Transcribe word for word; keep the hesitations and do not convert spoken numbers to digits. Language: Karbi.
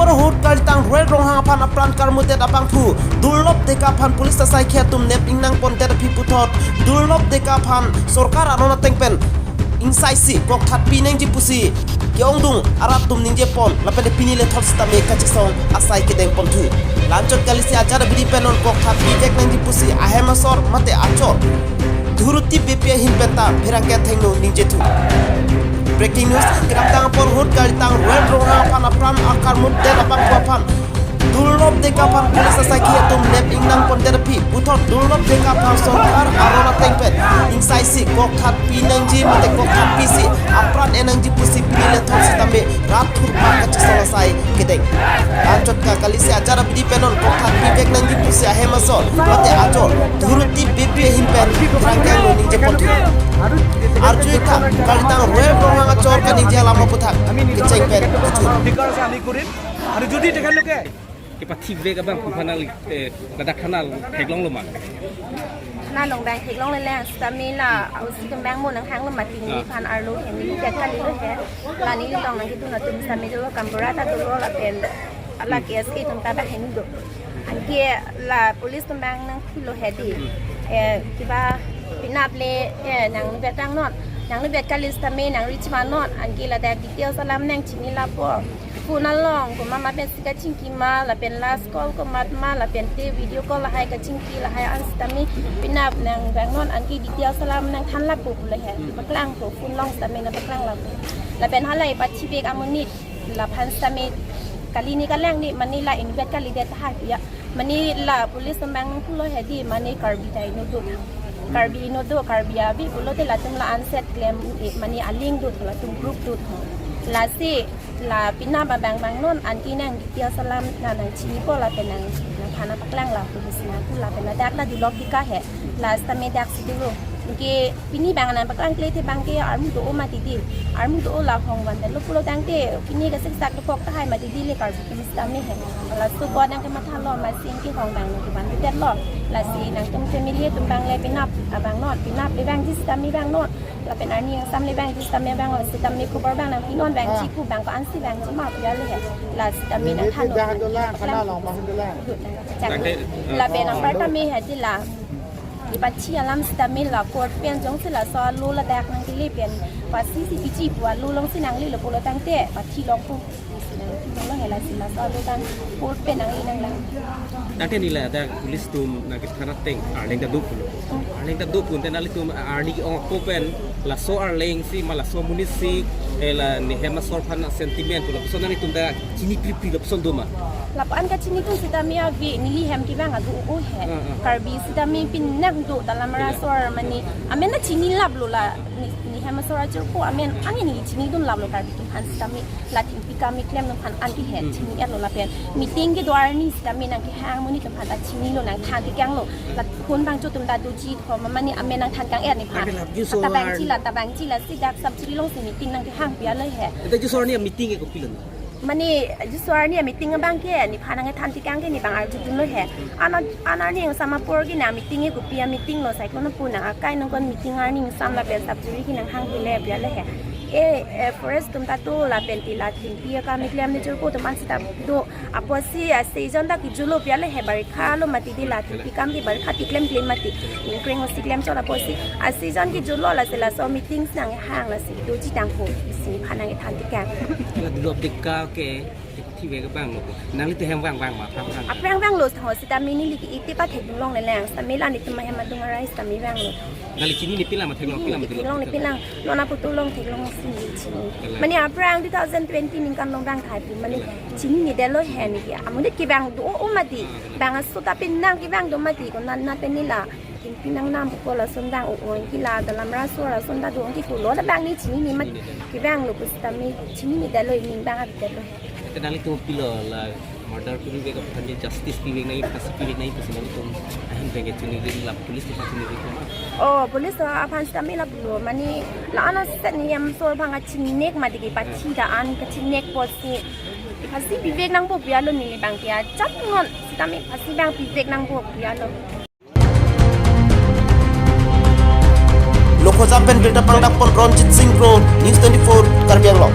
Porhut kalitang Roel Ronghang aphan apran karmutdet abangphu Durlob Deka aphan police asaikhi atum nep ingnang pondet aphi puthot Durlob Deka aphan sorkar aron ateng pen ingsaisi kokthat pinangji pusi ke-ongdung arat atum ningje pon lapen pini lethot sitame kachesong asai kedeng ponthu. La-anchot kalisi ajat abidi pen non kokthat pivek nangji pusi ahem asor mate achor Dhurutip Beypi ahin penta pherangke athengno ningjethu. Breaking news, kedamtang porhut kalitang Roel Ronghang aphan apran akarmutdet abangphu aphan Durlob Deka aphan police asaikhi atum nep ingnang pondet aphi puthot Durlob Deka aphan sorkar aron ateng pen ingsaisi kokthat pinangji mate kokthat pisi apran enangji pusi pini lethot sitame rat thurpa kachesong asai kedeng. La-anchot ka kalisi ajat abidi pen non kokthat pivek nangji pusi ahem asor mate achor Dhurutip Beypi ahin pen pherangke angno ningje ponthu. Arju-ik tha kalitang Roel Ronghang achor kaningje alam aputhak kecheng pen kejut. অধিকাৰ আছে আমি কৰিম। আৰু যদি তেখেতলোকে Kepathivek abangphu aphan nangli, eh, ladak thana theklonglo ma? Thana along bang theklongle lang sitame la ausi kembang mo nanghanglo mati neli Ah. phan arlo he neli vet kalilo he. La neli along nangkedun atum sitame dolo, gaonbura ta dolo lapen la K S K atum ta bang heno do. Anke la police atum bang nangthulo he di. Eh, kiba penap le, eh, nangli vet vangnon. Nangli vet kali sitame nangli chimanon. Anke ladak details alam nangchini lapo. Phone along komat ma pensi kachingki ma, lapen last call komat ma, lapen te video call lahai kachingki lahai an sitame penap nangvangnon, anke details alam nangthan lapo pulo he. Hmm. Paklangpo phone along sitame nangpaklang lapo. Lapen halai pathivek amonit laphan sitame kali ne kalang ne mane la inutvet kalidet tahai pu ya. Mane la police atum bang pulo he di mane Karbi ta inut do. Karbi inut do, Karbi ave pulote latum la anset klem, eh, mane aling do, latum group do. Lasi la penap abang vangnon, anke nang details alam nang nangchinipo lapen nang nangthan paklang la police nang pu lapen ladak la Durlob Deka he. La sitame daksi dolo. Anke pini bang nangpaklangkle te bang ke armu do-o mati di. Armu do-o la hong vandetlo pulo tangte pini kasiksak dokok tahai mati di le Karbi atum sitame he. Laso abang nangkemathalo masi anke hong bang nangkevandetlo. Lasi nangtum family atum bang le penap abang non, penap le vangji sitame vangnon. Lapen arni angsam le vangji sitame vangnon, sitame khobor bang nangpinon, vangji pu bang ko-ansi vangji ma pu ya le he. La sitame nangthanlo. Lapen anparta me he di la. Ipachi alam sitame la court pen jongsi laso alo ladak nangkele pen pasi si pichi pu alo alongsi nanglelo pulo tangte pachi long pu. Lo he lasi laso alo tang court pen nangli nanglang. Tangte neli ladak police atum nangkethan ateng arleng ta do pulo. Arleng ta do pu te nanglitum arni ke-ong ako pen laso arleng si ma laso amonit si, eh, la nehem asor aphan sentiment pulo. So nanglitum ta chini pri pri lapuson do ma? Lapu-an kachinidun sitame ave, neli hem kevang adu o he. Ah, ah. Karbi sitame penang do, Dolamara asor mane amen ta chinilaplo la ne, nehem asor achirpo amen anke neli chinidunlaplo Karbi atum aphan sitame la thengpi kami klem atum aphan anke he chini-etlo lapen meeting kedo arni sitame nangkehang amonit atum aphan ta chinilo nangthan tekanglo la phone bang cho atum ta doji tho mane amen nangthan kang-et nephan. Anke la juso ta bangji la ta bangji lasi dak sub city alongsi meeting nangkehang pu ya le he. Eta juso arni meeting ke kopilo? Mane juso arni meeting abang ke nephan nangthan tekang ke ne bang arjudunlo he. Ana, ana arni angsam apor ke nang meeting ke kopi a-meeting lo, cyclone apo nang akai nangkon meeting arni angsam lapen sub jury ke nanghang pule pu ya le he. Eh, eh, forest atum ta do lapen ti la thengpi akam keklem ne chirpo atum aphan sita do. Apotsi, ah, season ta kejutlo pu ya le he, barikha lo mati di la thengpi kam ke barikha tiklem klem mati. Ningkreng osi klem chot apotsi. Ah, season kejutlo lasi laso meetings nanghang lasi doji tangpo. Isi nephan nangthan tekang. La Durlob Deka ke thivek abang lo. Nanglitum hem vang vang ma aphrang vang? Aphrang vanglo tho sitame neli ke ite pa theklongle lang sitame la netum ahem adung arai sitame vanglo. Nangli chinine pila ma theklong pila ma Theklongle pila. Non aputu along theklongsi chini. Kalang. Mane aphrang two thousand twenty ningkan along vang thai pu mane Kalang. Chininedetlo he ne ke. Amonit kevang do-o mati. Ah, kalang. Bang aso ta penang kevang do mati ko nan na pen ne la. Thengpi nangnam pu ko lason vang o-o anke la Dolamara asor ason ta do anke ko lo ta bang ne chinine mati. Chinine. Kevanglo pu sitame chininedetlo, ining bang avedetlo. Te nanglitum pilo la murder kuri vek aphan ke justice pivek nangji, phasi pivek nangji pusi nanglitum ahem pen ke chinidun la police atum aphan chinidun ma? Oh, police aphan sitame lapulo mane la-an aset nehem asor abang kachinek mati ke pachi ta an kachinek apotsi phasi pivek nangpo pu ya lo neli bang ke achap ngon sitame phasi bang pivek nangpo pu ya lo. Lokhoja pen birta pangdakpon Ronjit Singh Kro, News twenty-four, Karbi Anglong.